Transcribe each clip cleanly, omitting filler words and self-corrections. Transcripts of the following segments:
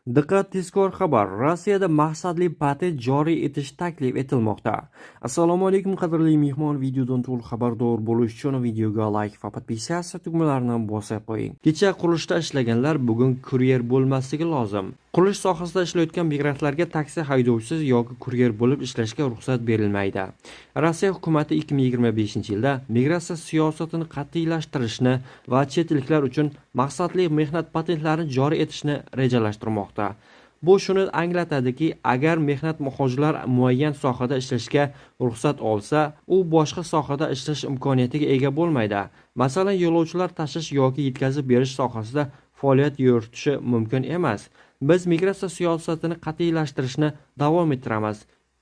Diqqat, tezkor xabar! Rossiyada maqsadli patent joriy etish taklif etilmoqda. Assalomu alaykum, qadrli mehmon, videodan to'liq xabardor bo'lish uchun videoga like va подписаться tugmalarini bosib qo'ying. Kecha qurilishda ishlaganlar bugun kuryer bo'lmasligi lozim. Qurilish sohasida ishlayotgan migrantlarga taksi haydovchisi yoki kuryer bo'lib ishlashga ruxsat berilmaydi. Rossiya hukumati 2025-yilda migratsiya siyosatini qat'iylashtirishni va chet elliklar uchun maqsadli mehnat patentlarini joriy etishni rejalashtirmoqda. Bu shuni anglatadiki, agar mehnat muhojirlar muayyan sohada ishlashga ruxsat olsa, u boshqa sohada ishlash imkoniyatiga ega bo'lmaydi. Masalan, yo'lovchilar tashish yoki yetkazib berish sohasida faoliyat yuritishi mumkin emas. Biz migratsiya siyosatini qat'iylashtirishni davom ettiramiz.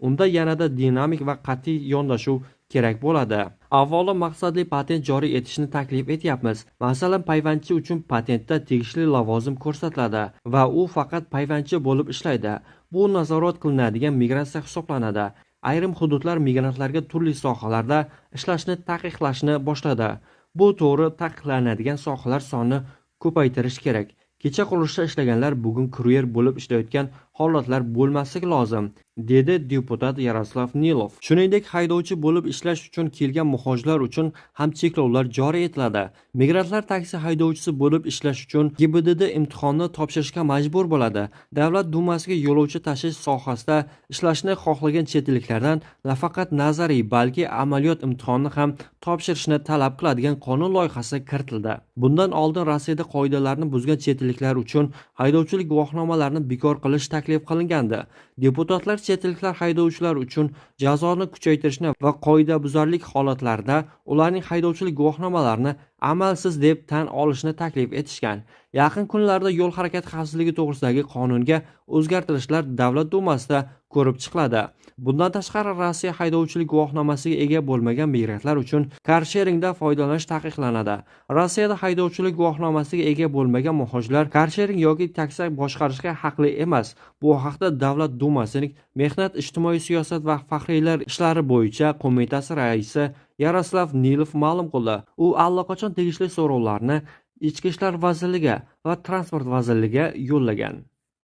Unda yanada dinamik va qat'iy yondashuv kerak bo'ladi. Avvalo maqsadli patent joriy etishni taklif etyapmiz. Masalan, payvandchi uchun patentda tegishli lavozim ko'rsatiladi va u faqat payvandchi bo'lib ishlaydi. Bu nazorat qilinadigan migratsiya hisoblanadi. Ayrim hududlar migrantlarga turli sohalarda ishlashni taqiqlashni boshladi. Bu to'g'ri, taqiqlanadigan sohalar sonini ko'paytirish kerak. Kecha qurilishda ishlaganlar bugun kuryer bo'lib ishlayotgan holatlar bo'lmasligi lozim, dedi deputat Yaroslav Nilov. Shuningdek, haydovchi bo'lib ishlash uchun kelgan muhojirlar uchun ham cheklovlar joriy etiladi. Migrantlar taksi haydovchisi bo'lib ishlash uchun GIBDD imtihonni topshirishga majbur bo'ladi. Davlat dumasiga yo'lovchi tashish sohasida ishlashni xohlagan chet elliklardan nafaqat nazariy, balki amaliyot imtihonini ham topshirishni talab qiladigan qonun loyihasi kiritildi. Bundan oldin Rossiyada qoidalarni buzgan chet elliklar uchun haydovchilik guvohnomalarini bekor qilish taklif qilingandi. Deputatlar chet elliklar haydovchilar uchun jazoni kuchaytirishni va qoidabuzarlik holatlarida ularning haydovchilik guvohnomalarini amalsiz deb tan olishni taklif etishgan. Yaqin kunlarda yo'l harakati xavfsizligi to'g'risidagi qonunga o'zgartirishlar Davlat dumasida ko'rib chiqiladi. Bundan tashqari, Rossiya haydovchilik guvohnomasiga ega bo'lmagan migrantlar uchun karsheringdan foydalanish taqiqlanadi. Rossiyada haydovchilik guvohnomasiga ega bo'lmagan muhojirlar karshering yoki taksi boshqarishga haqli emas. Bu haqda Davlat dumasining Mehnat, ijtimoiy siyosat va faxriylar ishlari bo'yicha qo'mitasi raisi Yaroslav Nilov ma'lum qildi. U allaqachon tegishli so'rovlarni Ichki ishlar vazirligi va Transport vazirligiga yo'llagan.